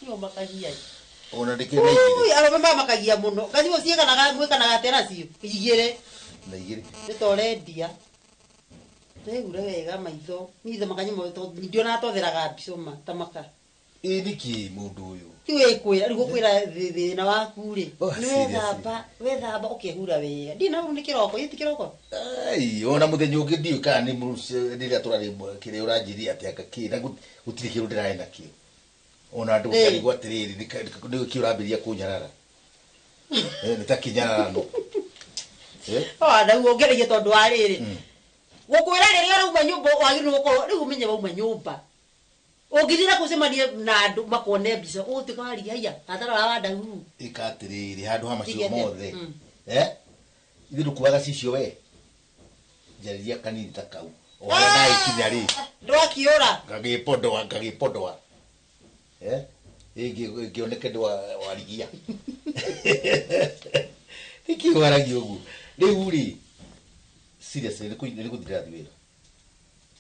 Nĩũmakagia. Ona ndĩkĩrĩ na igĩrĩ. Ui, arũme mamakagia mũno. Kathimũ ciĩkanaga mwĩkanaga atĩa nacio? Igĩrĩ. Na igĩrĩ. Nĩ ta ũrendia. Ndegure wega maitho. Niĩ thamaka nyũmũ tondũ ndionaga totheraga mbica ma tamaka. Ĩ nĩkĩ mũndũ ũyũ? Ti wĩkwĩra, rĩu gũkwĩra thĩna waku rĩ. Oh, Nĩ serious. wethamba, wethamba ũkehura wega. Ndirĩ na ũru nĩ kĩroko, ĩ ti kĩroko? Ai, ona mũthenya ũngĩ ndiũĩ kana nĩ rĩrĩa tũrarĩ kĩrĩa ũranjĩrire atĩ anga kĩ na gũtirĩ kĩndũ ndĩrarĩ nakĩo. Ona andũ Ĩ. ngarigwo atĩrĩrĩ nĩ kĩ ũrambĩrĩria kũnyarara. Nĩ ta kĩnyararano. Oh, na rĩu ũngĩaragia tondũ wa rĩrĩ. Gũkwĩra rĩrĩa ũrauma nyũmba wagĩrĩirwo gũkorwo rĩu ũmenye wauma nyũmba. Ũngĩthiĩ na gũcemania na andũ makone mbica ũgũtuĩka warigia haiya gatarora wa ndau. Ĩka atĩrĩrĩ handũ ha macio Ndige atĩa? mothe. Ithuĩ ndũkuaga cicio we. Njarĩria kanini ta kau. O harĩa ndagĩkinya rĩ. Ndwakiũra. Ngagĩpondoa, ngagĩpondoa. Ĩngĩoneke ndwa warigia. Nĩkĩ waragia ũguo? Rĩu rĩ, seriously, nĩ gũthiĩ ndĩrathiĩ wĩra.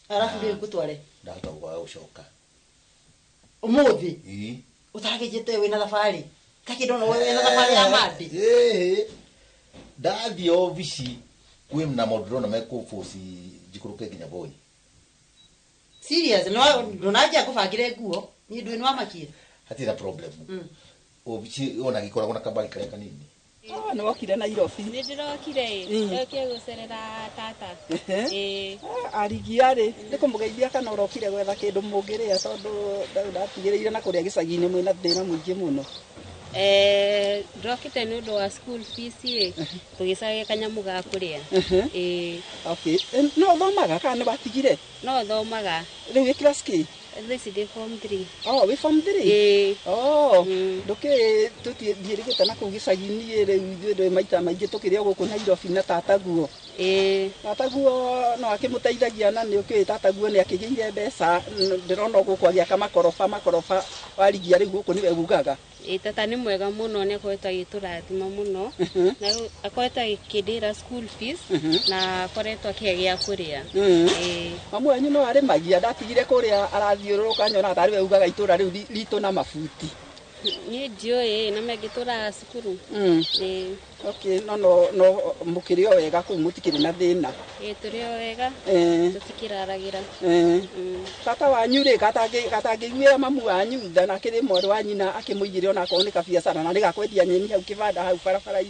Arabu rĩu ngũtware. Ndahota gũkwaga gũcoka. Ũmũthĩ? Ĩĩ. Ũtaragĩnjĩte wĩna thabarĩ? Kakĩ ndona wĩna thabarĩ ya Monday? Ĩĩ. Ndathiĩ obici kwĩ na maũndũ ndĩrona mekũbũci njikũrũke nginya Voi. Serious, no ndũnanjia ngũbangĩre nguo. Niĩ ndũĩ nĩwamakia. Hatirĩ na problem. Obici ona gĩkoragwo na kabari karĩa kanini. Ah, nĩ wokire Nairobi. Nĩ ndĩrokire ĩ. Ndokire gũcerera tata. Ĩ. Ah, arigia rĩ, nĩ kũmũgeithia kana ũrokire gwetha kĩndũ mũngĩrĩa tondũ ndatigĩrĩire na kũrĩa gĩcagi-inĩ mwĩna thĩna mũingĩ mũno. Ndokĩte nĩ ũndũ wa school fees ĩ, tũgĩcaria kanyamũ ga kũrĩa. Ĩ. Okay. No ũthomaga kana nĩ watigire? No thomaga. Rĩu wĩ class kĩ? Thaa ici ndĩ form 3. Oh, wĩ form 3? Ĩ. Oh, ndũkĩĩ tũtiĩrĩgĩte na kũu gĩcagi-inĩ rĩu ithuĩ ndũĩ maita maingĩ tũkĩrĩ o gũkũ Nairobi na tataguo. Ĩ. Tataguo no akĩmũteithagia na nĩ ũkĩũĩ tataguo nĩ akĩgĩire mbeca, ndĩrona o gũkũ agĩaka makoroba, makoroba warigia rĩu gũkũ nĩwe ugaga. Ĩ, tata nĩ mwega mũno, nĩ akoretwo agĩtũrathima mũno. Na rĩu akoretwo akĩndĩhĩra school fees, na akoretwo akĩhe gĩa kũrĩa. Ĩ. Mamu wanyu no arĩmagia, ndatigire kũrĩa arathiũrũrũka nyonaga tarĩ we ugaga itũra rĩu ritũ na mabuti. Niĩ ndiũĩ, na mengĩtũraga cukuru. Ĩ. Okay, no, no, no, mũkĩrĩ o wega kũu mũtikĩrĩ na thĩna. Ĩ, tũrĩ o wega. Tũtikĩraragĩra. Tata wanyu rĩ, gatangĩiguĩra mamu wanyu tha, na akĩrĩ mwarĩ wa nyina akĩmũigĩre ona akorwo nĩ kabiacara, na nĩ gakwendia nyeni hau kĩbanda hau barabara-inĩ.